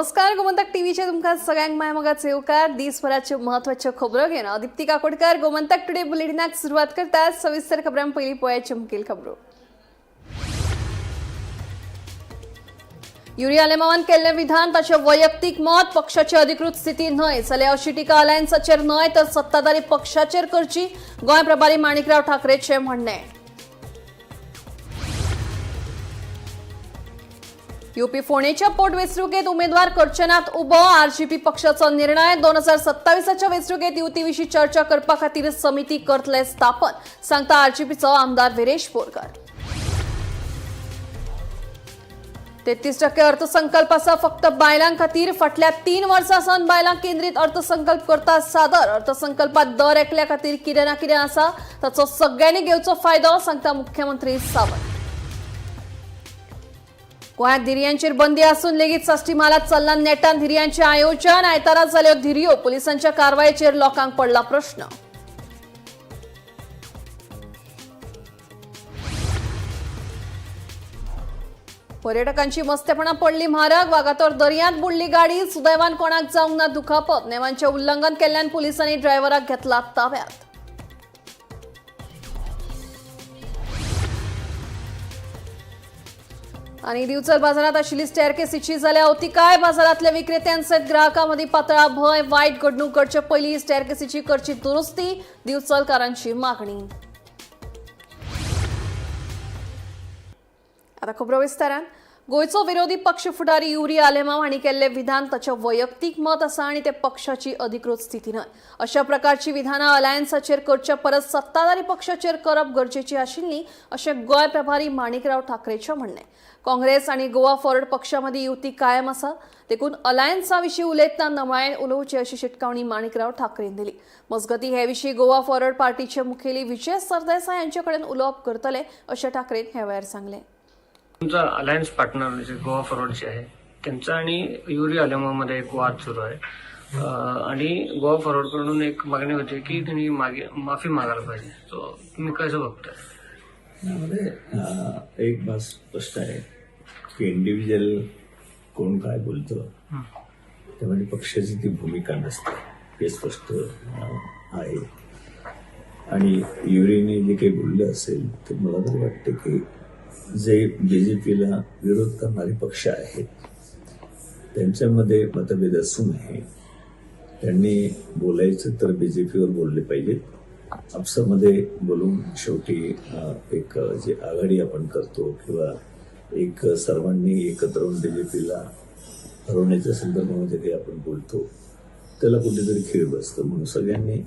नमस्कार, गोमंतक टीव्हीचे तुमकां सगळ्यांक माय मोगाचे येवकार. दिसभराच्यो म्हत्वाच्यो खबरो घेवन हांव दीप्ती काकोडकर गोमंतक टुडे बुलेटिनाक सुरवात करता. सविस्तर खबरां पयलीं पळयाच्यो मुखेल खबरो. युरी आलेमावान केल्लें विधान ताचें वैयक्तीक मत, पक्षाची अधिकृत स्थिती न्हय जाल्यार अशी टिका अलायन्साचेर न्हय तर सत्ताधारी पक्षाचेर करची, गोंय प्रभारी माणिकराव ठाकरेचें म्हणणें. युपी फोंडेच्या पोटवेंचणुकेत उमेदवार करचे नात उबो, आरजीपी पक्षाचो निर्णय. 2027च्या वेंचणुकेत युतीविशीं चर्चा करपा खातीर समिती करतले स्थापन, सांगता आरजीपीचो आमदार विरेश बोरकर. 33% अर्थसंकल्प आसा फक्त बायलां खातीर. फाटल्या 3 वर्सां सावन बायलां केंद्रीत अर्थसंकल्प करता सादर. अर्थसंकल्पात दर एकल्या खातीर कितें ना कितें आसा, ताचो सगळ्यांनी घेवचो फायदो, सांगता मुख्यमंत्री सावंत. गोंयांत धिरयांचेर बंदी आसून लेगीत साश्टी म्हालांत चल्लां नेटान धिरयांचें आयोजन. आयतारा जाल्यो धिरयो, पुलिसांच्या कारवायेचेर लोकांक पडला प्रश्न. पर्यटकांची मस्तेपणा पडली म्हारग. वागातोर दर्यांत बुडली गाडी, सुदैवान कोणाक जावंक ना दुखापत. नेमांचें उल्लंघन केल्ल्यान पुलिसांनी ड्रायव्हराक घेतला ताब्यात. आणि दिवचल बाजारात आशिल्ली स्टेअरकेसीची जाल्या अवतिकाय. बाजारातल्या विक्रेत्यांसयत ग्राहकांमदीं पातळा भंय. वायट घडणूक घडचे पयलीं स्टेअरकेसीची करची दुरुस्ती, दिवचलकारांची मागणी. आता खबरो विस्तारान. गोंयचो विरोधी पक्ष फुडारी युरी आलेमाव हांणी केल्लें विधान ताचें वैयक्तीक मत आसा आनी ते पक्षाची अधिकृत स्थिती न्हय. अशा प्रकारची विधानां अलायन्साचेर करचे परस सत्ताधारी पक्षाचेर करप गरजेची आशिल्ली, अशें गोंय प्रभारी माणिकराव ठाकरेचें म्हणणें. काँग्रेस आनी गोवा फॉरवर्ड पक्षा मदीं युती कायम आसा, देखून अलायन्सा विशीं उलयतना नमळायेन उलोवची, अशी शिटकावणी माणिकराव ठाकरेन दिली. मजगतीं, हे विशीं गोवा फॉरवर्ड पार्टीचे मुखेली विजय सरदेसाय हांचे कडेन उलोवप करतले, अशें ठाकरेन ह्या वेळार सांगलें. तुमचा अलायन्स पार्टनर जे गोवा फॉरवर्डचे आहे, त्यांचा आणि युरी आलेमावमध्ये एक वाद सुरू आहे आणि गोवा फॉरवर्ड कडून एक मागणी होती की त्यांनी मागे माफी मागायला पाहिजे. सो तुम्ही कसं बघताय? यामध्ये एक बात स्पष्ट आहे की इंडिव्हिज्युअल कोण काय बोलतं त्यामध्ये पक्षाची ती भूमिका नसते, हे स्पष्ट आहे. आणि युरीने जे काही बोललं असेल तर मला तरी वाटतं की जे बीजेपीला विरोध करणारे पक्ष आहेत त्यांच्यामध्ये मतभेद असू नये. त्यांनी बोलायचं तर बीजेपीवर बोलले पाहिजेत. आपसामध्ये बोलून शेवटी एक जे आघाडी आपण करतो किंवा एक सर्वांनी एकत्र येऊन बीजेपीला हरवण्याच्या संदर्भामध्ये काही आपण बोलतो, त्याला कुठेतरी खीळ बसतं. म्हणून सगळ्यांनी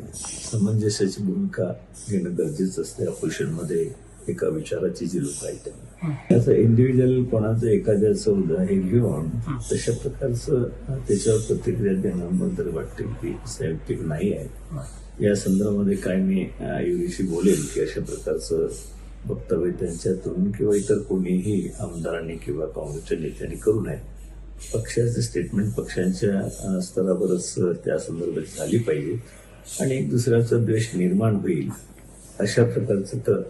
समंजस्याची भूमिका घेणं गरजेचं असते. अपोजिशनमध्ये एका विचाराची जी लोक आहेत त्यांना असं इंडिव्हिज्युअल कोणाचं एखाद्याचं उदाहरण हे घेऊन तशा प्रकारचं त्याच्यावर प्रतिक्रिया देणं मला तरी वाटते की संयुक्तिक नाही आहे. या संदर्भामध्ये काय मी युरीशी बोलेल की अशा प्रकारचं वक्तव्य त्यांच्यातून किंवा इतर कोणीही आमदारांनी किंवा काँग्रेसच्या नेत्यांनी करू नये. पक्षाचं स्टेटमेंट पक्षांच्या स्तरावरच त्या संदर्भात झाली पाहिजे आणि एक दुसऱ्याचा द्वेष निर्माण होईल अशा प्रकारचं तर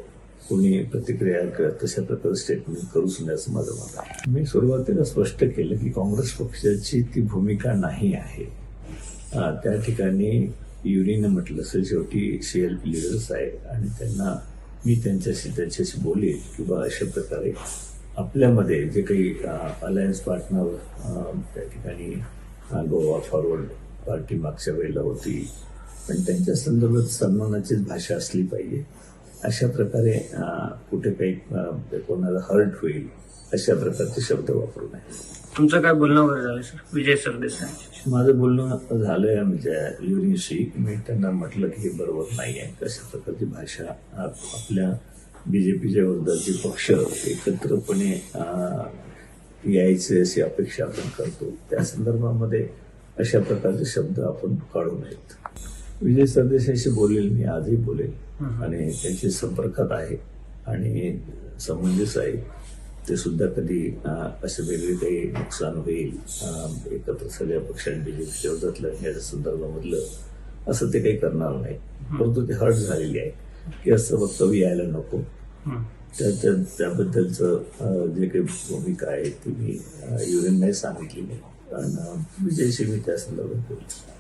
कोणी प्रतिक्रिया तशा प्रकारचं स्टेटमेंट करूच नये, असं माझं मत आहे. मी सुरुवातीला स्पष्ट केलं की काँग्रेस पक्षाची ती भूमिका नाही आहे. त्या ठिकाणी युरीनं म्हटलं असेल, शेवटी सीएलपी लिडर्स आहे आणि त्यांना मी त्यांच्याशी त्यांच्याशी बोलेल किंवा अशा प्रकारे आपल्यामध्ये जे काही अलायन्स पार्टनर त्या ठिकाणी गोवा फॉरवर्ड पार्टी मागच्या वेळेला होती, पण त्यांच्या संदर्भात सन्मानाचीच भाषा असली पाहिजे. अशा प्रकारे कुठे काही कोणाला हर्ट होईल अशा प्रकारचे शब्द वापरू नये. तुमचं काय बोलणं वगैरे झालं सर विजय सरदेसाई? माझं बोलणं झालंय आमच्या युरीशी. मी त्यांना म्हटलं की हे बरोबर नाही आहे. कशा प्रकारची भाषा आपल्या बीजेपीच्या विरोधाचे पक्ष एकत्रपणे यायचे अशी अपेक्षा आपण करतो, त्या संदर्भामध्ये अशा प्रकारचे शब्द आपण काढू नयेत. विजय सरदेसाईशी बोलेल मी, आजही बोलेल आणि त्यांच्या संपर्कात आहे आणि समंजस आहे. ते सुद्धा कधी असं वेगळे काही नुकसान होईल, एकत्र सगळ्या पक्षांनी बीजेपीच्या विरोधात लढण्याच्या संदर्भामधलं असं ते काही करणार नाही. परंतु ते हर्ट झालेली आहे की असं वक्तव्य यायला नको. त्याबद्दलचं जे काही भूमिका आहे ती मी युरींनाही सांगितलेली आहे. आणि विजयशी मी त्या संदर्भात बोललो.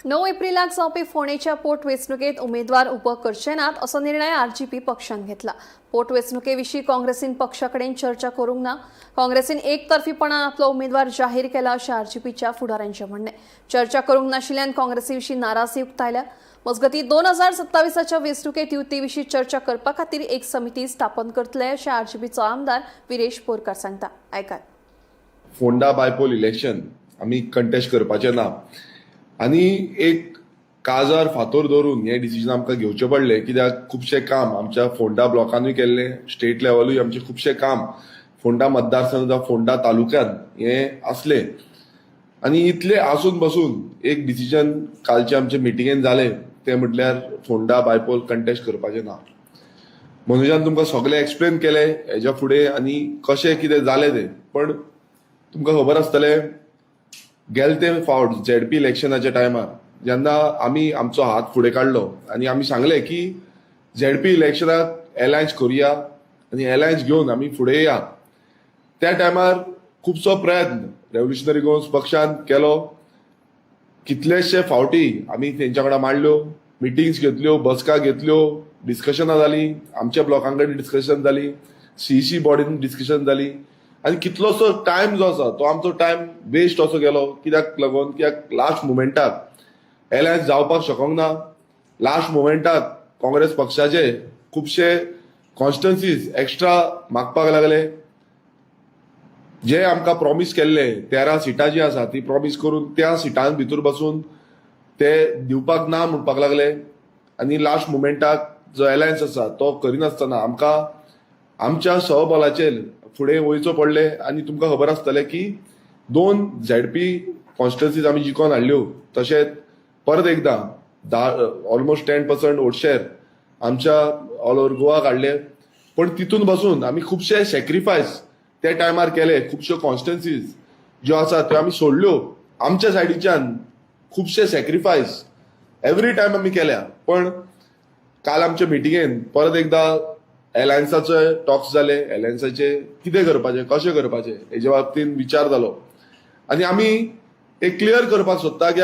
9 एप्रिलाक जावपी फोंडेच्या पोटवेंचणुकेत उमेदवार उबो करचे नात असो निर्णय आरजीपी पक्षान घेतला. पोटवेंचणुकेविशीं काँग्रेसीन पक्षा कडेन चर्चा करूंक ना. काँग्रेसीन एकतर्फीपणान आपलो उमेदवार जाहीर केला अशें आरजीपीच्या फुडाऱ्यांचें म्हणणें. चर्चा करूंक नाशिल्ल्यान काँग्रेसी विशीं नाराजी उक्तायल्या. मजगतीं 2027च्या वेंचणुकेत युती विशीं चर्चा करपा खातीर एक समिती स्थापन करतले अशें आरजीपीचो आमदार विरेश बोरकार सांगता. आयकात. फोंडा बायपोल इलेक्शन आमी कंटेस्ट करपाचें ना आनी एक काजार फातोर दवरून हें डिसिजन आमकां घेवचें पडलें, कित्याक खुबशें काम आमच्या फोंडा ब्लॉकानूय केल्लें, स्टेट लेवलूय आमचें खुबशें काम फोंडा मतदारसंघ जावं फोंडा तालुक्यान हें आसलें. आनी इतलें आसून बसून एक डिसिजन कालचे आमचे मिटिंगेन जालें, तें म्हटल्यार फोंडा बायपोल कंटेस्ट करपाचें ना. मनोजान तुमकां सगळें एक्सप्लेन केलें हेज्या फुडें आनी कशें कितें जालें तें. पण तुमकां खबर आसतलें, गेले ते फावट झेडपी इलेक्शनाच्या टायमार जेन्ना आमी आमचो हात फुडें काडलो आनी आमी सांगलें की झेडपी इलेक्शनाक एलायन्स करुया आनी एलायन्स घेवन आमी फुडें या, त्या टायमार खुबसो प्रयत्न रेव्होल्युशनरी गोवन्स पक्षान केलो. कितलेशे फावटी आमी तेंच्या वांगडा मांडल्यो, मिटिंग्स घेतल्यो, बसका घेतल्यो, डिस्कशनां जालीं, आमच्या ब्लॉकां कडेन डिस्कशन जाली, सीईसी बॉडीन डिस्कशन जाली आनी कितलोसो टायम जो आसा तो आमचो टायम वेस्ट असो गेलो. कित्याक लागून? कित्याक लास्ट मुमेंटाक एलायन्स जावपाक शकोंक ना. लास्ट मुमेंटाक काँग्रेस पक्षाचे खुबशे कॉन्स्टिट्युएन्सीज एक्स्ट्रा मागपाक लागले. जे आमकां प्रॉमीस केल्ले 13 सिटां जी आसा ती प्रॉमीस करून त्या सिटां भितर बसून ते दिवपाक ना म्हणपाक लागले आनी लास्ट मुमेंटाक जो एलायन्स आसा तो करिनासतना आमकां आमच्या स्वबलाचेर फुडें वयचो पडलें. आनी तुमकां खबर आसतलें की 2 झेडपी कॉन्स्टिट्युएन्सीज आमी जिखोन हाडल्यो. तशेंच परत एकदां ऑलमोस्ट 10% वोट शेर आमच्या ऑल ओवर गोवा काडले. पण तितून बसून आमी खुबशे सॅक्रिफायस त्या टायमार केले. खुबश्यो कॉन्स्टिट्युएन्सीज ज्यो आसा त्यो आमी सोडल्यो. आमच्या सायडीच्यान खुबशे सॅक्रिफायस एवरी टायम आमी केल्या. पण काल आमच्या मिटिंगेन परत एकदां एलायन्साचे टॉक्स जाले. एलायन्साचे कितें करपाचें, कशें करपाचें हेजे बाबतीन विचार जालो आनी आमी एक क्लियर करपाक सोदता की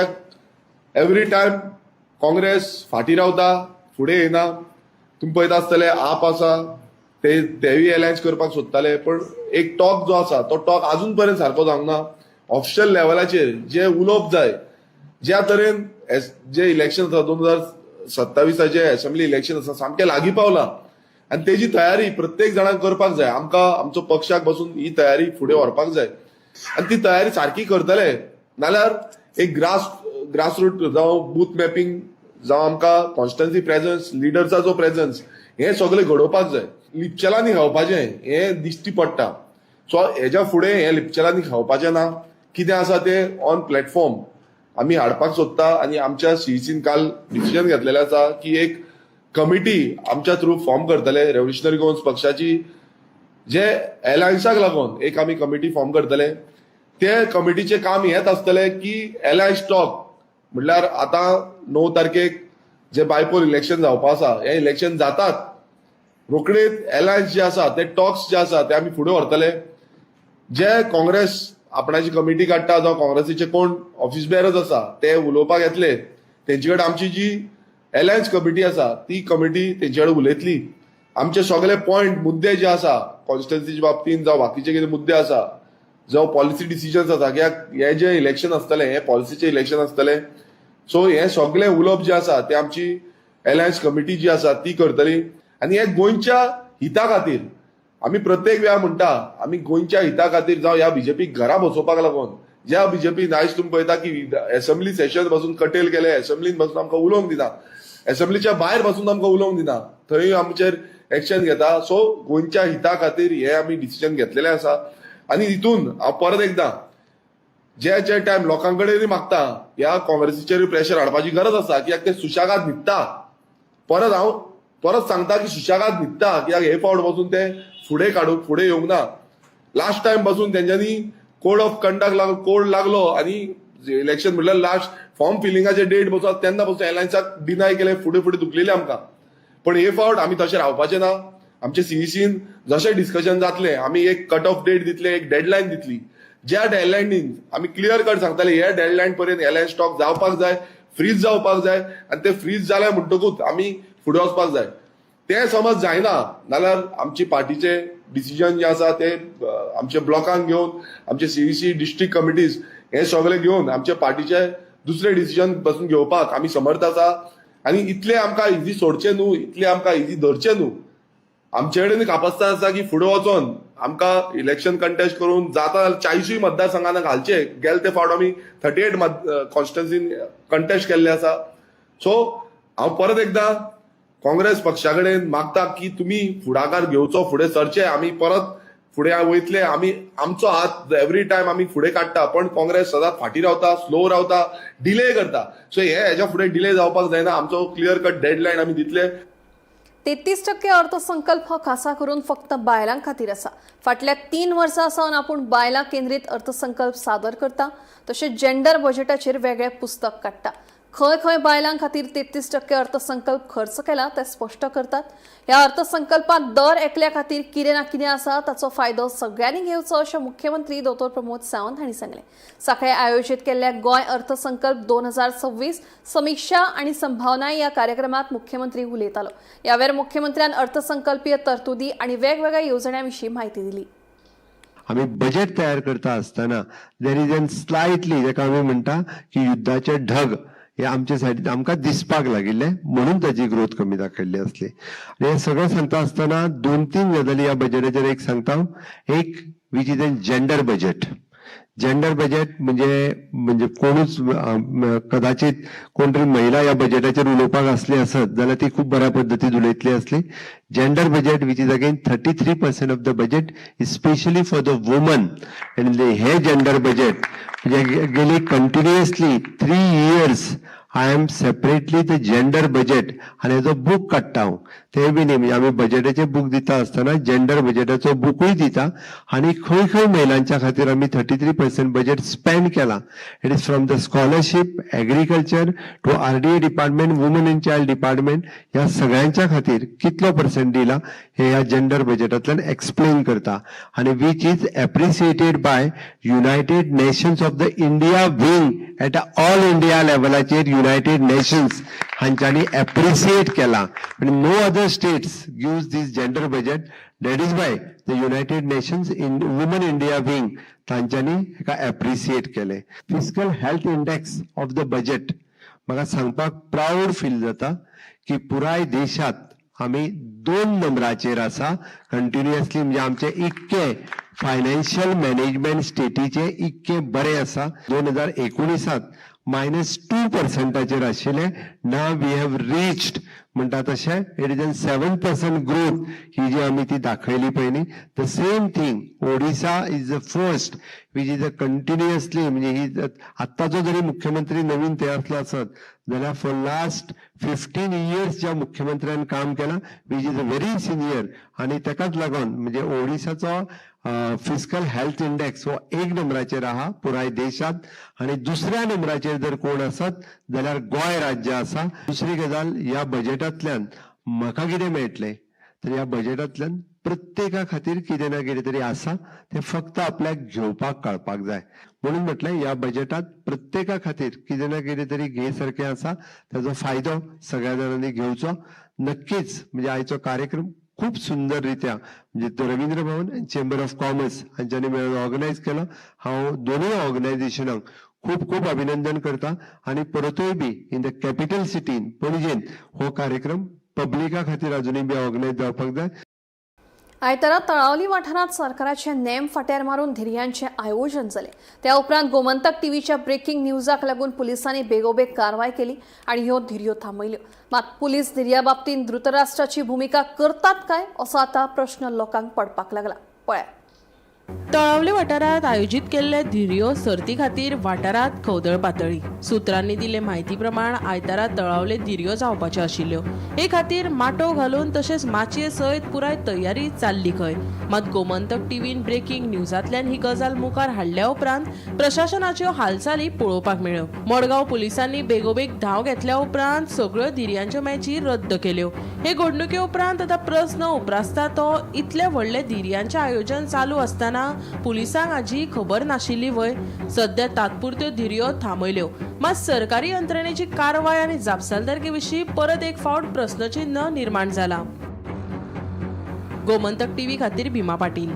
एवरी टायम काँग्रेस फाटीं रावता, फुडें येना. तुमी पळयता आसतले, आप आसा ते तेवूय एलायन्स करपाक सोदताले, पण एक टॉक जो आसा तो टॉक अजून पर्यंत सारको जावंक ना. ऑफिशियल लेवलाचेर जे उलोवप जाय, ज्या तरेन जे इलेक्शन आसा, 2027आचे असेंब्ली इलेक्शन आसा, सामकें लागीं पावलां आनी तेजी तयारी प्रत्येक जाणांक करपाक जाय. आमकां आमचो पक्षाक बसून ही तयारी फुडें व्हरपाक जाय आनी ती तयारी सारकी करतले नाल्यार एक ग्रासरूट जावं बूथ मॅपिंग जावं आमकां कॉन्स्टिट्युएन्सी प्रेझन्स, लिडर्साचो प्रेझन्स, हें सगळें घडोवपाक जाय. लिपचेलांनी खावपाचें हें दिश्टी पडटा. सो हेज्या फुडें हें लिपचेलांनी खावपाचें ना. कितें आसा तें ऑन प्लॅटफॉर्म आमी हाडपाक सोदता आनी आमच्या सीईसीन काल डिसिजन घेतलेलें आसा की एक कमिटी आमच्या थ्रू फॉर्म करतले. रेव्होल्युशनरी गोवन्स पक्षाची जे एलायन्साक लागून एक आमी कमिटी फॉर्म करतले. ते कमिटीचें काम हेंच आसतलें की एलायन्स टॉक म्हणल्यार आतां 9 तारखेक जे बायपोल इलेक्शन जावपा आसा, हें इलेक्शन जातात रोखडेच एलायन्स जे आसा ते टॉक्स जे आसा ते आमी फुडें व्हरतले. जे काँग्रेस आपणाची कमिटी काडटा जावं काँग्रेसीचे कोण ऑफिस बेरर्स आसा ते उलोवपाक येतले, तेंचे कडेन आमची जी एलायन्स कमिटी आसा ती कमिटी तेंचे कडेन उलयतली. आमचे सगळे पॉयंट, मुद्दे जे आसा कॉन्स्टिट्युएन्सीच्या बाबतीन जावं बाकीचे कितें मुद्दे आसा जावं पॉलिसी डिसिजन्स आसा, कित्याक हे जे इलेक्शन आसतलें हें पॉलिसीचें इलेक्शन आसतलें. सो हें सगळें उलोवप जें आसा तें आमची एलायन्स कमिटी जी आसा ती करतली. आनी हे गोंयच्या हिता खातीर आमी प्रत्येक वेळा म्हणटा, आमी गोंयच्या हिता खातीर जावं ह्या बीजेपीक घरा बसोवपाक लागून, ज्या बीजेपी आयज तुमी पळयता की एसेंब्ली सेशन बसून कटेल केले, एसेंब्लीन बसून आमकां उलोवंक दिना, एसेंब्लीच्या भायर बसून आमकां उलोवंक दिना, थंय आमचेर एक्शन घेता. सो गोंयच्या हिता खातीर हे आमी डिसिजन घेतलेलें आसा. आनी हितून हांव परत एकदां जे जे टायम लोकां कडेन मागता, ह्या काँग्रेसीचेर प्रेशर हाडपाची गरज आसा, कित्याक ते सुशेगाद न्हिदता. परत हांव परत सांगता की सुशेगाद न्हिदता, कित्याक हे फावट बसून ते फुडें काडूंक फुडें येवंक ना. लास्ट टायम बसून तेंच्यांनी कोड ऑफ कंडक्ट कोड लागलो आनी इलेक्शन म्हणल्यार लास्ट फॉर्म फिलिंगाचे डेट बसून तेन्ना बसून एलायन्साक डिनाय केले, फुडें फुडें धुकलेले आमकां. पण हे फावट आमी तशें रावपाचें ना. आमचे सीईसीन जशें डिस्कशन जातलें, आमी एक कट ऑफ डेट दितले, एक डेडलायन दितली. ज्या डेडलायनीन आमी क्लियर कट सांगताले ह्या डेडलायन पर्यंत अलायन्स स्टॉक जावपाक जाय, फ्रीज जावपाक जाय आनी ते फ्रीज जाले म्हणटकूच आमी फुडें वचपाक जाय. ते समज जायना जाल्यार आमची पार्टीचे डिसिजन जे आसा ते आमचे ब्लॉकांक घेवन, आमचे सीईसी, डिस्ट्रिक्ट कमिटीज हे सगळे घेवन आमचे पार्टीचे दुसरे डिसिजन पासून घेवपाक आमी समर्थ आसा. आनी इतले आमकां इजी सोडचे न्हू, इतले आमकां इजी धरचे न्हू. आमचे कडेन कापस्ताद आसा की फुडें वचोन आमकां इलेक्शन कंटेस्ट करून जाता जाल्यार 40ूय मतदारसंघांना घालचे. गेले ते फावट आमी 38 कॉन्स्टिट्युन्सीन कंटेस्ट केल्ले आसा. सो हांव परत एकदां काँग्रेस पक्षा कडेन मागता की तुमी फुडाकार घेवचो, फुडें सरचे. आमी परत फुडें वयतले. आमी आमचो हात एवरी टायम आमी फुडें काडटा, पण काँग्रेस सदांच फाटीं रावता, स्लो रावता, डिले करता. सो हे हेच्या फुडें डिले जावपाक जायना. आमचो क्लियर कट डेडलायन आमी दितले. 33% अर्थसंकल्प हो खासा करून फक्त बायलां खातीर आसा. फाटल्या 3 वर्सां सावन आपूण बायलां केंद्रीत अर्थसंकल्प सादर करता, तशेंच जेंडर बजेटाचेर वेगळें पुस्तक काडटा. खंय खंय बायलां खातीर 33% अर्थसंकल्प खर्च केला ते स्पश्ट करतात. ह्या अर्थसंकल्पात दर एकल्या खातीर कितें ना कितें आसा, ताचो फायदो सगळ्यांनी घेवचो अशें मुख्यमंत्री दोतोर प्रमोद सावंत हांणी सांगलें. सकाळी आयोजीत केल्ल्या गोंय अर्थसंकल्प 2026 समिक्षा आनी संभावना ह्या कार्यक्रमात मुख्यमंत्री उलयतालो. ह्या वेळार मुख्यमंत्र्यान अर्थसंकल्पीय तरतुदी आनी वेगवेगळ्या येवजण्यां विशीं म्हायती दिली. आमी बजेट तयार करता आसतना there is an slightly, जेका आमी म्हणटा की युद्धाचे ढग हे आमच्या सायडीन आमकां दिसपाक लागिल्ले, म्हणून ताची ग्रोथ कमी दाखयल्ली आसली. आनी हें सगळें सांगता आसतना दोन तीन गजाली ह्या बजेटाचेर एक सांगता हांव. एक which is an gender budget. Gender budget म्हणजे म्हणजे कोणूच कदाचित कोण तरी महिला ह्या बजेटाचेर उलोवपाक आसली आसत जाल्यार ती खूब बऱ्या पद्दतीन उलयतली आसली. Gender budget, which is again 33% of the budget is specially for the woman. आनी हे जेंडर बजेट म्हणजे गेली continuously 3 years I am separately the gender budget आनी हेजो बूक काडटा हांव. ते बी न्ही, म्हणजे आमी बजेटाचे बूक दिता आसतना जेंडर बजेटाचो बुकूय दिता. आनी खंय खंय महिलांच्या खातीर आमी 33% budget spend केला, it is from the scholarship, agriculture to RDA department, women and child department, ह्या सगळ्यांच्या खातीर कितलो पर्सेंट दिला हे ह्या जेंडर बजेटांतल्यान एक्सप्लेन करता. आनी which is appreciated by United Nations of the India wing at all India लेवलाचेर युनायटेड नेशन्स हांच्यांनी एप्रिसिएट केला. आनी no other states gives this gender budget. That is by the United Nations in women India wing तांच्यांनी हेका appreciate केलें. Fiscal health index of the budget, म्हाका सांगपाक proud feel जाता की पुराय देशात आमी 2 नंबराचेर आसा कंटिन्युअसली. म्हणजे आमचे इतके फायनान्शियल मॅनेजमेंट स्टेटीचे इतके बरें आसा. 2019त -2 पर्संटाचेर आशिल्ले, now we have reached म्हणटा तशें it is an 7% growth ही जी आमी ती दाखयली पयलीं. The same thing, Odisha is the first which is a continuously, म्हणजे ही आत्ताचो जरी मुख्यमंत्री नवीन ते असलो आसत जाल्यार फॉर लास्ट 15 इयर्स ज्या मुख्यमंत्र्यान काम केलां, which is a very senior. आनी ताकाच लागून म्हणजे ओडिसाचो फिस्कल हेल्थ इंडेक्स हो 1 नंबराचेर आहा पुराय देशात. आनी दुसऱ्या नंबराचेर जर कोण आसत जाल्यार गोंय राज्य आसा. दुसरी गजाल, ह्या बजेटांतल्यान म्हाका कितें मेळटलें, तर ह्या बजेटांतल्यान प्रत्येका खातीर कितें ना कितें तरी आसा, तें फक्त आपल्याक घेवपाक कळपाक जाय. म्हणून म्हटलें, ह्या बजेटात प्रत्येका खातीर कितें ना कितें तरी घे सारकें आसा, ताजो फायदो सगळ्या जाणांनी घेवचो नक्कीच. म्हणजे आयचो कार्यक्रम खूब सुंदर रित्या म्हणजे तो रवींद्र भवन आनी चेंबर ऑफ कॉमर्स हांच्यांनी मेळून ऑर्गनायज केलो. हांव दोनूय ऑर्गनायझेशनांक खूब खूब अभिनंदन करता. आनी परतूय बी इन the capital सिटीन पणजेन हो कार्यक्रम पब्लिका खातीर अजुनूय बी ऑर्गनायज जावपाक जाय. आयतारा तळावली वाठारांत सरकाराचे नेम फाट्यार मारून धिरयांचें आयोजन जालें. त्या उपरांत गोमंतक टीव्हीच्या ब्रेकिंग न्यूजाक लागून पुलिसांनी बेगोबेग कारवाय केली आनी ह्यो धिरयो थांबयल्यो. मात पुलीस धिरया बाबतींत धृतराष्ट्राची भुमिका करतात काय, असो आतां प्रश्न लोकांक पडपाक लागला. पळया. तळावले वाठारांत आयोजीत केल्ले धिरयो सर्ती खातीर वाठारांत खवदळ पातळी. सुत्रांनी दिल्ले म्हायती प्रमाण आयतारा तळावले धिरयो जावपाच्यो आशिल्ल्यो. हे खातीर माटोव घालून तशेंच माचये सयत पुराय तयारी चालली खंय. मात गोमंतक टीव्हीन ब्रेकिंग न्यूजांतल्यान ही गजाल मुखार हाडल्या उपरांत प्रशासनाच्यो हालचाली पळोवपाक मेळ्ळ्यो. मडगांव पुलिसांनी बेगोबेग धांव घेतल्या उपरांत सगळ्यो धिरयांच्यो मॅची रद्द केल्यो. हे घडणुके उपरांत आतां प्रस्न उप्रासता तो इतले व्हडले धिरयांचें आयोजन चालू आसतना पुलिसांक हाजी खबर नाशिल्ली व्हय? सध्या तात्पुरत्यो धिरयो थांबयल्यो, मात सरकारी यंत्रणेची कारवाय आनी जापसालदारके विशीं परत एक फावट प्रस्नचिन्ह निर्माण जाला. गोमंतक टीव्ही खातीर भीमा पाटील.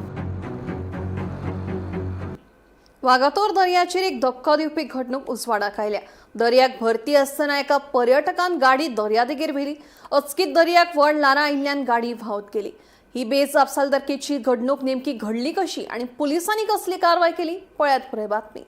वागातोर दर्याचेर एक धक्को दिवपी घडणूक उजवाडाक आयल्या. दर्याक भरती आसतना एका पर्यटकान गाडी दर्यादेगेर व्हेली. अचकीत दर्याक व्हड ल्हारां आयिल्ल्यान गाडी व्हांवत गेली. ही बेजापसालदारकेची घडणूक नेमकी घडली कशी आनी पुलिसांनी कसली कारवाय केली, पळयात पुराय बातमी.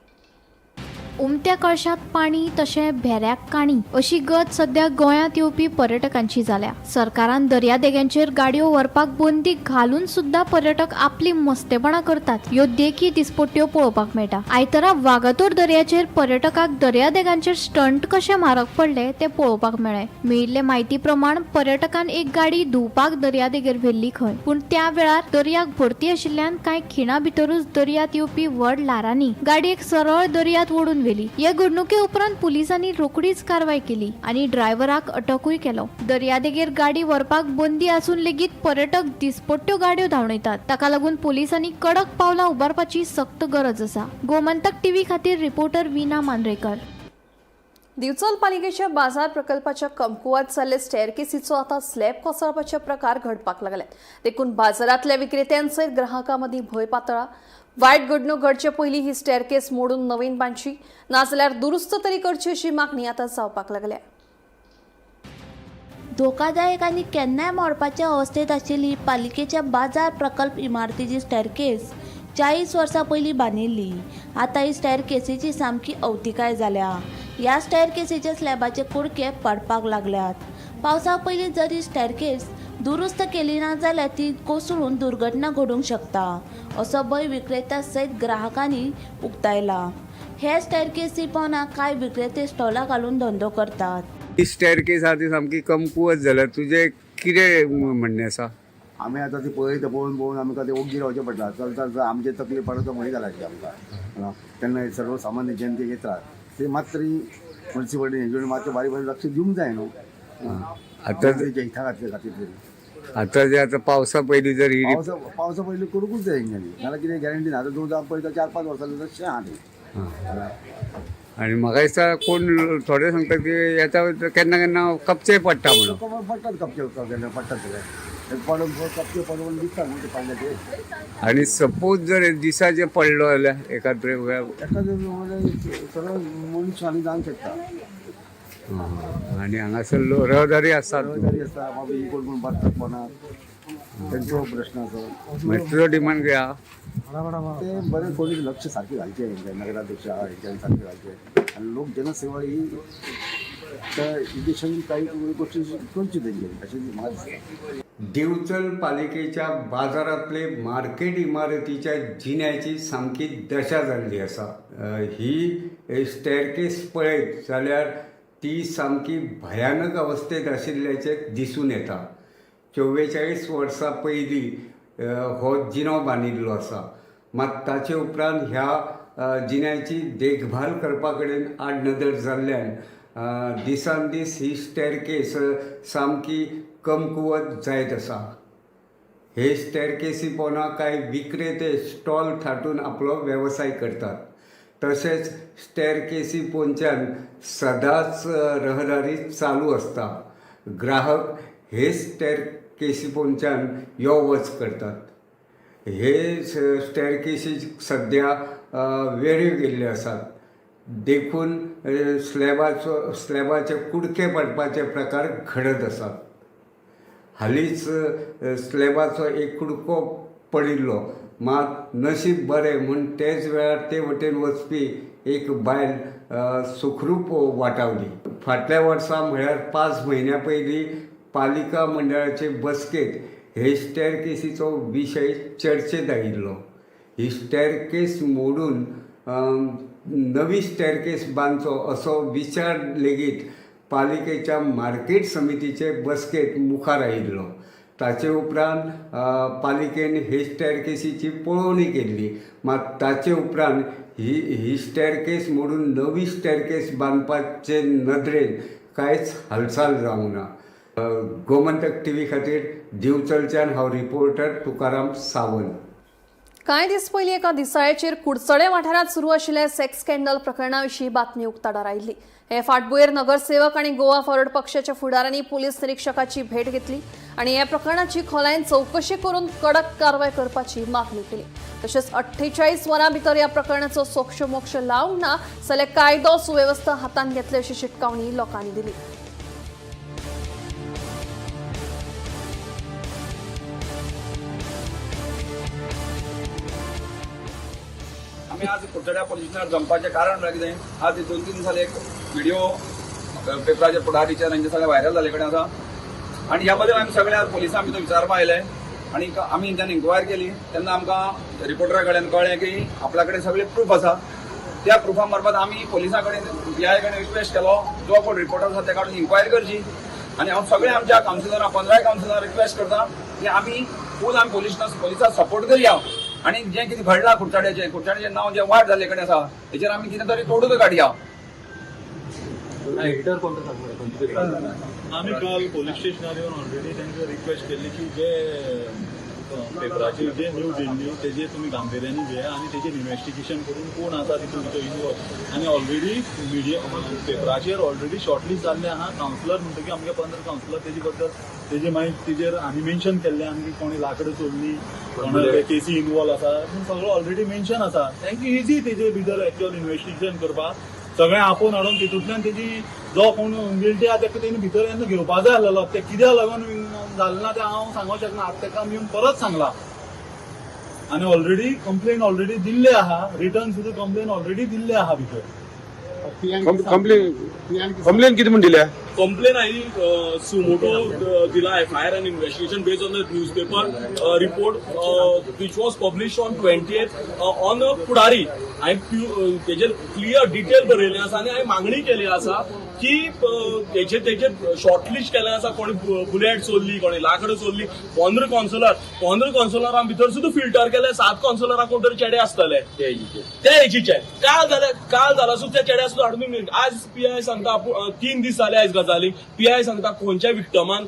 उमत्या कळशात पाणी तशें भेऱ्याक काणी अशी गत सध्या गोंयांत येवपी पर्यटकांची जाल्या. सरकारान दर्यादेगांचेर गाडयो व्हरपाक बंदी घालून सुद्दां पर्यटक आपली मस्तेपणां करतात, ह्यो देखी दिसपट्ट्यो पळोवपाक मेळटा. आयतारा वागातोर दर्याचेर पर्यटकाक दर्यादेगांचेर स्टंट कशें म्हारग पडले तें पळोवपाक मेळ्ळें. मेळिल्ले म्हायती प्रमाण पर्यटकान एक गाडी धुवपाक दर्यादेगेर व्हेल्ली खंय, पूण त्या वेळार दर्याक भरती आशिल्ल्यान कांय खिणा भितरूच दर्यांत येवपी व्हड ल्हारांनी गाडयेक सरळ दर्यांत ओडून व्हेली. हे घडणुके उपरांत पुलिसांनी रोखडीच कारवाय केली आनी ड्रायव्हराक अटकूय केलो. दर्यादेगेर गाडी व्हरपाक बंदी आसून लेगीत पर्यटक दिसपट्ट्यो गाडयो धांवडयतात. ताका लागून पुलिसांनी कडक पावलां उबारपाची सक्त गरज आसा. गोमंतक टीव्ही खातीर रिपोर्टर वीना मांद्रेकर. दिवचल पालिकेच्या बाजार प्रकल्पाच्या कमकुवत जाल्ले स्टेअरकेसीचो आतां स्लॅब कोसळपाचे प्रकार घडपाक लागले. देखून बाजारांतल्या विक्रेत्यांसयत ग्राहकां मदीं भंय पातळा. वायट घडणूक घडचे पयलीं ही स्टेअरकेस मोडून नवीन बांदची, नाजाल्यार दुरुस्त तरी करची अशी मागणी आतां जावपाक लागल्या. धोकादायक आनी केन्नाय मोडपाचे अवस्थेंत आशिल्ली पालिकेच्या बाजार प्रकल्प इमारतीची स्टॅरकेस 40 वर्सां पयलीं बांदिल्ली. आतां ही स्टॅरकेसीची सामकी अवतिकाय जाल्या. ह्या स्टॅरकेसीच्या स्लॅबाचे कुडके पडपाक लागल्यात. पावसा पयलीं जर ही स्टॅरकेस दुरुस्त केली ना जाल्यार ती कोसळून दुर्घटना घडूंक शकता, असो भंय विक्रेत्या सयत ग्राहकांनी उक्तायला. हे स्टॅरकेसी पोंदा कांय विक्रेते स्टॉलां घालून धंदो करतात. ही स्टेअरकेस आहा ती सामकी कमकुवत जाल्या. तुजें कितें म्हणणें आसा? आमी आतां ती पळयता, पळोवन पळोवन आमकां ते ओग्गी रावचें पडटा. चलता चलता आमचे तकली पडता म्हणीत जाला ती आमकां. तेन्ना हे सर्वसामान्य जनतेक येतात ते मात तरी मुन्सिपालिटी हेंचे मातशें बारीक बारीक लक्ष दिवंक जाय न्हू आतां तेच्या हिता खातीर खातीर तरी. आतां जे आतां पावसा पयलीं जर ही पावसा पयलीं करूंकूच जाय हेंच्यांनी, नाल्यार कितें गॅरंटी ना. आतां 2 पळयता 4-5 वर्सां तशें आहा तें. आनी म्हाका दिसता कोण थोडे सांगता की येता केन्ना केन्ना कपचे पडटा म्हणून. कपचे पडटात, कपचे केन्ना पडटात सगळे पडून, कपचे पडून दिसता न्हू ते पडले ते. आनी सपोज जर दिसाचे पडलो जाल्यार एकाद्रे वेळार एखादें म्हणजे सगळं मनीस आनी जावंक शकता. आनी हांगासर रहदारी आसात. रहदारी आसता, बाबा ही कोण कोण बसतात कोणाक तेंचो प्रश्न आसा. मागीर तुजो डिमांड कितें आहा? ते बरें कोणी लक्ष सारकें घालचें हेंच्या नगराध्यक्ष आहा हेंच्यांनी सारकें घालचें आनी लोक जनसेवा ही त्या उद्देशान काही गोष्टी करच्यो तेंच्यांनी अशें म्हाका दिसता. दिवचल पालिकेच्या बाजारांतले मार्केट इमारतीच्या जिन्याची सामकी दशा जाल्ली आसा. ही स्टेअरकेस पळयत जाल्यार ती सामकी भयानक अवस्थेत आशिल्ल्याचें दिसून येता. 44 वर्सां पयलीं हो जिनो बांदिल्लो आसा, मात ताचे उपरांत ह्या जिन्याची देखभाल करपा कडेन आडनदर जाल्ल्यान दिसान दीस ही स्टेअरकेस सामकी कमकुवत जायत आसा. हे स्टेअरकेसी पोंदा कांय विक्रेते स्टॉल थाटून आपलो वेवसाय करतात. तशेंच स्टेअरकेसी पोंच्यान सदांच रहदारी चालू आसता. ग्राहक हे स्टेअरकेसी पोंच्यान यो वच करतात. हे स्टेअरकेसी सद्या वेऱ्यो गेल्ल्यो आसात, देखून स्लॅबाचे कुडके पडपाचे प्रकार घडत आसात. हालींच स्लॅबाचो एक कुडको पडिल्लो, मात नशीब बरें म्हूण तेच वेळार ते वटेन वचपी एक बायल सुखरूप वाटावली. फाटल्या वर्सा म्हळ्यार 5 म्हयन्या पयलीं पालिका मंडळाचे बसकेंत हे स्टेअरकेसीचो विशय चर्चेंत आयिल्लो. ही स्टेअरकेस मोडून नवी स्टेअरकेस बांदचो असो विचार लेगीत पालिकेच्या मार्केट समितीचे बसकेंत मुखार आयिल्लो. ताचे उपरांत पालिकेन हे स्टेअरकेसीची पळोवणी केल्ली, मात ताचे उपरांत ही ही स्टेअरकेस मोडून नवी स्टेअरकेस बांदपाचे नदरेन कांयच हालचाल जावंक ना. गोमंतक टीव्ही खातीर दिवचलच्यान हांव रिपोर्टर तुकाराम सावंत. कांय दीस पयलीं एका दिसाळ्याचेर कुडचडे वाठारांत सुरू आशिल्ल्या सेक्स स्कॅन्डल प्रकरणा विशीं बातमी उक्ताडार आयिल्ली. हे फाटभुंयेर नगरसेवक आनी गोवा फॉरवर्ड पक्षाच्या फुडारांनी पुलीस निरिक्षकाची भेट घेतली आनी ह्या प्रकरणाची खोलायेन चवकशी करून कडक कारवाय करपाची मागणी केली. तशेंच 48 वरां भितर ह्या प्रकरणाचो सोक्षमोक्ष लावंक ना जाल्यार कायदो सुवेवस्था हातांत घेतले अशी शिटकावणी लोकांनी दिली. आमी आज कुडचड्या पोलीस स्टेशनार जमपाचें कारण म्हळ्यार कितें, आज 2-3 दिसांनी एक व्हिडिओ पेपराचेर फुडारीचेर हांचे सगळें व्हायरल जाल्ले कडेन आसा आनी ह्या बद्दल आमी सगळ्या पोलिसां भितर विचारपा आयले आनी आमी तेंच्यान इन्क्वायरी केली तेन्ना आमकां रिपोर्टरा कडेन कळ्ळें की आपल्या कडेन सगळे प्रूफ आसा. त्या प्रुफा मार्फत आमी पोलिसां कडेन पी I कडेन रिक्वेस्ट केलो जो कोण रिपोर्टर आसा तेका कडेन इन्क्वायरी करची आनी हांव सगळ्या आमच्या कावन्सिलरां 15 कावन्सिलरां रिक्वेस्ट करता की आमी फूल आमी पोलिसांक सपोर्ट करया आनी जें कितें घडलां कुडचड्याचें कुडचड्याचें नांव जें वायट जाल्ले कडेन आसा हेचेर आमी कितें तरी तोडून काडया. आमी काल पोलीस स्टेशनार येवन ऑलरेडी तांकां रिक्वेस्ट केल्ली की जे पेपराचेर जे न्यूज येयल्ली तेजेर तुमी गांभिर्यानी घेया आनी तेजेर इन्वेस्टिगेशन करून कोण आसा तितून भितर इनवॉल्व आनी ऑलरेडी मिडिया पेपराचेर ऑलरेडी शॉर्टलिस्ट जाल्ले आहा कावन्सिलर म्हणटकीर आमगे 15 कावन्सिलर तेजे बद्दल तेजे मागीर तेजेर आमी मेन्शन केल्ले आमी की कोणी लाकडां चोरली, कोणा केसी इनवॉल्व आसा, पूण सगळो ऑलरेडी मेन्शन आसा. तांकां इजी तेजे भितर एक्चुअल इन्वेस्टिगेशन करपाक सगळें आपोवन हाडून तितूंतल्यान तेजी जो कोण गिल्टी आहा तेका तेणी भितर येवन घेवपा जाय आसलेलो. ते कित्याक लागून जालें ना तें हांव सांगूंक शकना. आतां तेका आमी येवन परत सांगला आनी ऑलरेडी कंप्लेन ऑलरेडी दिल्ले आहा, रिटर्न सुद्दां कंप्लेन ऑलरेडी दिल्ले आहा भितर. कंप्लेन कितें म्हण दिल्या? कंप्लेन आयली सुमोटो दिला FIR and investigation based on the newspaper report which was publish on 20th on Pudari. हांवें तेजेर क्लियर डिटेल बरयलें आसा आनी हांवें मागणी केली आसा की तेजेर शॉर्टलिस्ट केलें आसा, कोणी बुलेट चोरली, कोणी लाकडां चोरली. 15 कावन्सिलर 15 कावन्सिलरां भितर सुद्दां फिल्टर केले. 7 कावन्सिलरां कोण तरी चेडे आसतले ते एजीचे. काल जाला सुद्दां त्या चेड्या सुद्दां हाडून आज पी I सांगता 3 दीस जाले आयज गजालीक. पी I सांगता खंयच्या विक्टमान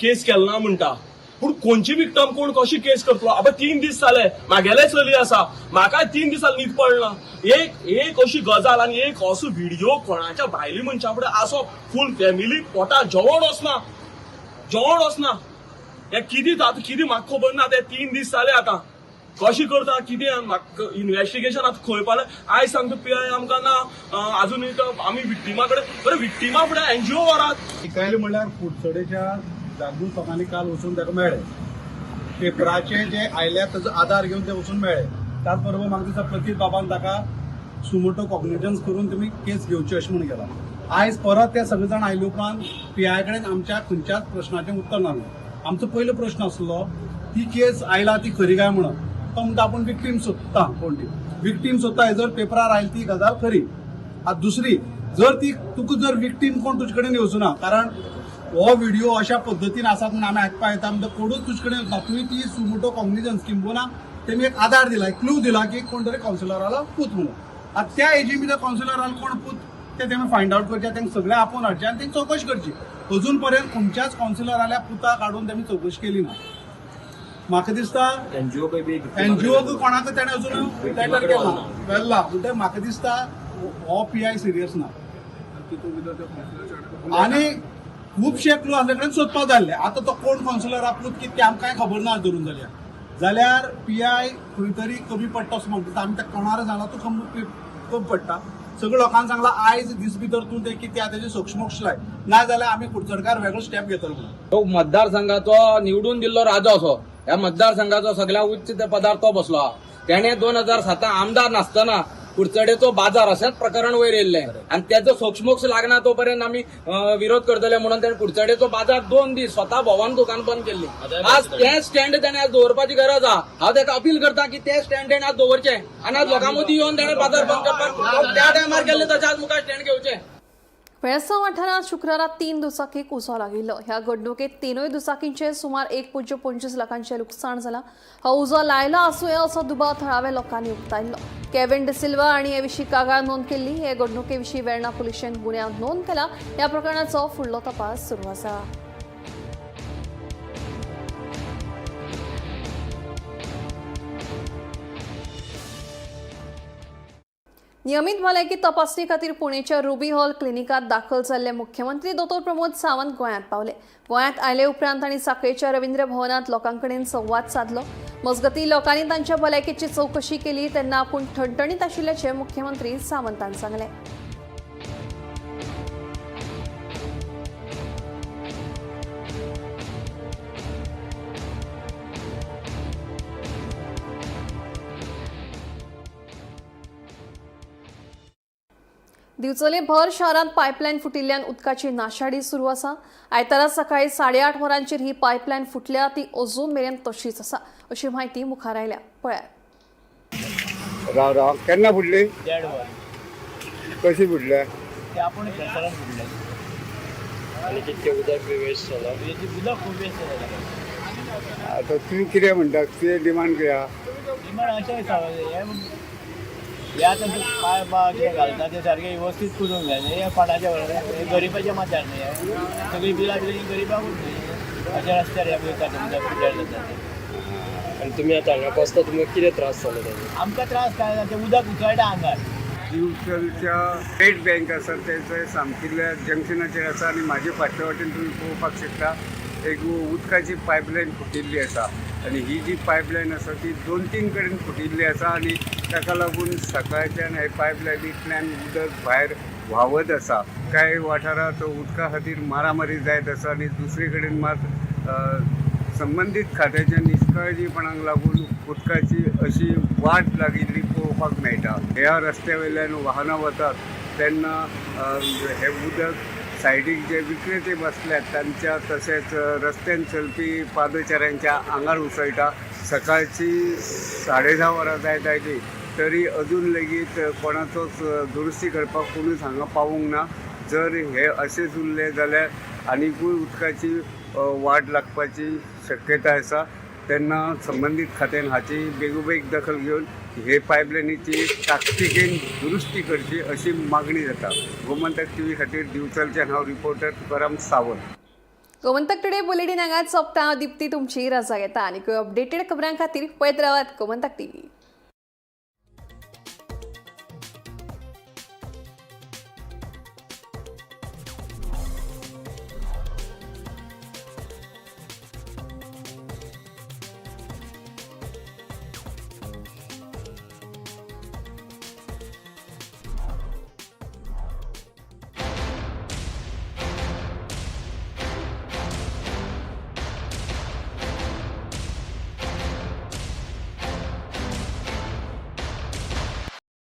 केस केला ना म्हणटा, पूण खंयची विक्टम कोण कशी केस करतलो? आबा 3 दीस जाले, म्हागेले चली आसा, म्हाका 3 दिसांनी न्हीद पडना. एक अशी गजाल आनी एक असो व्हिडिओ कोणाच्या भायली मनशा फुडें असो फूल फॅमिली पोटा जेवण वचना, जेवण वचना. हें कितें आतां कितें म्हाका खबर ना. ते 3 दीस जाले आतां कशें करता कितें म्हाका इन्वेस्टिगेशन आतां खंय पावलें आयज सांगता पी I आमकां ना. आजून आमी विक्टिमा कडेन बरें विक्टिमा फुडें एनजीओ व्हरात. पयलें म्हणल्यार कुडचडेच्या जागृत लोकांनी काल वचून ताका मेळ्ळे, पेपराचे जे आयल्या ताचो आदार घेवन ते वचून मेळ्ळे. त्याच बरोबर म्हाका दिसता प्रतीक बाबान ताका सुमोटो कॉग्निजन्स करून तुमी केस घेवची अशें म्हूण गेला. आयज परत ते सगळे जाण आयले उपरांत पी I कडेन आमच्या खंयच्याच प्रश्नाचें उत्तर नासलें. आमचो पयलो प्रश्न आसलो ती केस आयला ती खरी काय म्हणून. तो म्हणटा आपूण विक्टीम सोदता, कोण ती विक्टीम सोदता हे जर पेपरार आयली ती गजाल खरी. आतां दुसरी जर ती तुका जर विक्टीम कोण तुजे कडेन येवचो ना, कारण हो व्हिडिओ अशा पद्दतीन आसा म्हणून आमी आयकपा येता, म्हणटा कोणूच तुजे कडेन वचना. तुवें ती सुमोटो कॉग्निजन्स किंबहुना तेमी एक आदार दिला, एक क्लू दिला की कोण तरी कावन्सिलरालो पूत म्हणून. आतां त्या एजी भितर कावन्सिलरालो कोण पूत ते तेमी फायंड आवट करचे, तांकां सगळें आपोवन हाडचें आनी तेंची चवकशी करची. अजून पर्यंत खंयच्याच कावन्सिलराल्या पुताक हाडून तेमी चवकशी केली ना. म्हाका दिसता एनजीओ कोणाक तेणें अजून लेटर केला व्हेल्ला, म्हणटकीर म्हाका दिसता हो पी I serious ना आनी खुबशे क्लू आसले कडेन सोदपाक जाल्ले. आतां तो कोण कावन्सिलर पूत कितें तें आमकां खबर ना धरून जाल्यार पी I खंय तरी कमी पडटा असो म्हाका दिसता. आमी त्या कोणाक सांगला तूं कमी पडटा, सगळ्या लोकांक सांगला आयज दीस भितर तूं तें कितें आहा तेजें सोक्षमोक्ष लाय, ना जाल्यार आमी कुडचडकार वेगळो स्टेप घेतलो म्हणून. तो मतदारसंघाचो निवडून दिल्लो राजो असो ह्या मतदारसंघाचो सगळ्या उच्च पदार तो बसलो आहा. तेणे 2007 आमदार नासतना कुडचडेचो बाजार अशेंच प्रकरण वयर येयल्लें आनी तेजो सोक्षमोक्ष लागना तो पर्यंत आमी विरोध करतले म्हणून तेणे कुडचडेचो बाजार 2 दीस स्वता भोवन दुकान बंद केल्ली. आज तें स्टँड तेणे आज दवरपाची गरज आहा. हांव तेका अपील करता की तें स्टँड तेणे आज दवरचें आनी आज लोकां मदीं येवन तेणे बाजार बंद करपाक त्या टायमार केल्लें तशें आज मुखार स्टँड घेवचें. वेळसांव वाठारांत शुक्रारा 3 दुचाकीक उजो लागिल्लो. ह्या घडणुकेंत 3 दुचाकींचें सुमार 1.25 लाखांचें लुकसाण जालां. हो उजो लायला आसूं येता असो दुबाव थळाव्या लोकांनी उक्तायल्लो. केव्हिन डिसिल्वा हांणी हे विशीं कागाळ नोंद केल्ली. हे घडणुके विशीं वेर्णा पुलिशेन गुन्यांव नोंद केला. ह्या प्रकरणाचो फुडलो तपास सुरू आसा. नियमीत भलायकी तपासणी खातीर पुणेच्या रुबी हॉल क्लिनिकात दाखल जाल्ले मुख्यमंत्री दोतोर प्रमोद सावंत गोंयांत पावले. गोंयांत आयले उपरांत तांणी सांखळेच्या रवींद्र भवनात लोकां कडेन संवाद सादलो. मजगतीं लोकांनी तांच्या भलायकेची चवकशी केली तेन्ना आपूण ठणठणीत आशिल्ल्याचें मुख्यमंत्री सावंतान सांगलें. दिवचले भर शारांत पायपलायन फुटिल्ल्यान उदकाची नाशाडी सुरू आसा. आयतारा सकाळी 8:30 वरांचेर ही पायपलायन फुटल्या, ती अजून मेरेन तशीच आसा अशी म्हायती मुखार आयल्या. पळयात. राव राव, केन्ना फुडली? 1.5 वर. कशी फुडल्या? ते आपूण प्रेशरान फुडले. आनी कितके उदक बी वेस्ट जाला? उदक खूब वेस्ट जाला. आतां तूं कितें म्हणटा? तुजें डिमांड कितें आहा? डिमांड अशें आसा, हे आतां पायपां कितें घालता ते सारकें वेवस्थीत करूंक जाय. हे कोणाच्या हे गरिबाच्या माथ्यार न्ही, हे सगळीं बिलां बिलां गरिबाकूच न्ही. अशें रस्त्यार हे वयता उदक पिड्ड्यार जाता ते. आनी तुमी आतां हांगा बसता, तुमकां कितें त्रास जालो ताजो? आमकां त्रास काय ना, तें उदक उसळटा आंगार. दिवचलच्या स्टेट बँक आसा तेच्या सामकिल्ल्या जंक्शनाचेर आसा आनी म्हाजे फाटल्या वाटेन तुमी पळोवपाक शकता एक उदकाची पायपलायन फुटिल्ली आसा आनी ही जी पायपलायन आसा ती 2-3 कडेन फुटिल्ली आसा आनी ताका लागून सकाळच्यान हे पायपलायनींतल्यान उदक भायर व्हांवत आसा. कांय वाठारांत उदका खातीर मारामारी जायत आसा आनी दुसरे कडेन मात संबंदीत खात्याच्या निश्काळजीपणाक लागून उदकाची अशी वाट लागिल्ली पळोवपाक मेळटा. ह्या रस्त्या वयल्यान वाहनां वतात तेन्ना हें उदक सायडीक जे विक्रेते बसल्यात तांच्या तशेंच रस्त्यान चलपी पादचाऱ्यांच्या आंगार उसळटा. सकाळची 10:30 वरां जायत आयली तरी अजून लेगीत कोणाचोच दुरुस्ती करपाक कोणूच हांगा पावूंक ना. जर हे अशेंच उरलें जाल्यार आनिकूय उदकाची वाट लागपाची शक्यताय आसा. तेन्ना संबंदीत खात्यान हाची बेगोबेग दखल घेवन हे पायपलायनीची ताकतिकेन दुरुस्ती करची अशी मागणी जाता. गोमंतक टीव्ही खातीर दिवचलच्यान हांव reporter Tukaram Sawant. Gomantak today bulletin हांगाच सोंपता. दीप्ती तुमची रजा घेता आनी अपडेटेड खबरां खातीर पळयत रावात गोमंतक टीव्ही.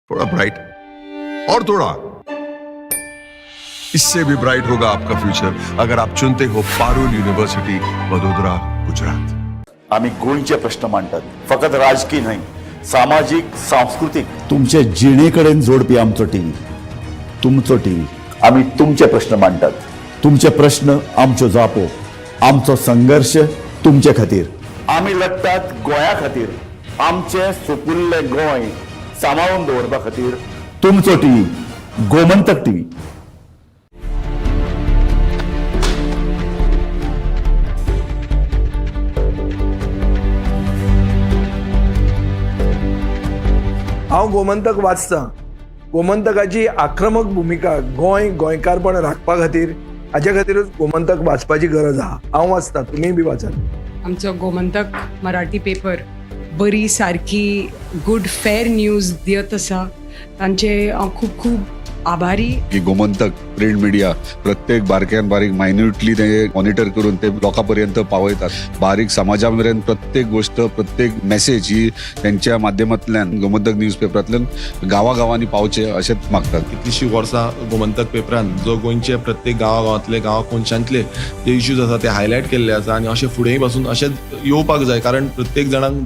थोड़ा ब्राइट और थोड़ा इससे भी ब्राइट होगा आपका फ्यूचर अगर आप चुनते हो पारुल यूनिवर्सिटी वडोदरा गुजरात. आम्ही गोंयचे प्रश्न मांडटात, फकत राजकीय न्हय, सामाजीक, सांस्कृतीक, तुमचे जिणे कडेन जोडपी आमचो टीव्ही, तुमचो टीव्ही. आम्ही तुमचे प्रश्न मांडटात, तुमचे प्रश्न आमच्यो जापो, आमचो संघर्श तुमचे खातीर. आमी लढटात गोंया खातीर, आमचें सुपुल्लें गोंय सांबाळून दवरपा खातीर. तुमचो टीव्ही, गोमंतक टीव्ही. हांव गोमंतक वाचतां. गोमंतकाची आक्रमक भुमिका गोंय गोंयकारपण राखपा खातीर, हाजे खातीरूच गोमंतक वाचपाची गरज आहा. हांव वाचतां, तुमीय बी वाचात. आमचो गोमंतक मराठी पेपर बरी सारकी गुड फेर न्यूज दियत आसा, तांचे हांव खूब खूब आभारी. की गोमंतक प्रिंट मिडिया प्रत्येक बारक्यान बारीक मायन्युटली ते मॉनिटर करून ते लोकां पर्यंत पावयतात. बारीक समाजा मेरेन प्रत्येक गोष्ट, प्रत्येक मेसेज ही त्यांच्या माध्यमांतल्यान गोमंतक न्यूज पेपरांतल्यान गांवागांवांनी पावचे अशेंच मागतात. कितलीशीं वर्सां गोमंतक पेपरान जो गोंयचे प्रत्येक गांवागांवांतले, गांवा कोनशांतले जे इश्यूज आसा ते हायलायट केल्ले आसा आनी अशें फुडेंय पासून अशेंच येवपाक जाय, कारण प्रत्येक जाणांक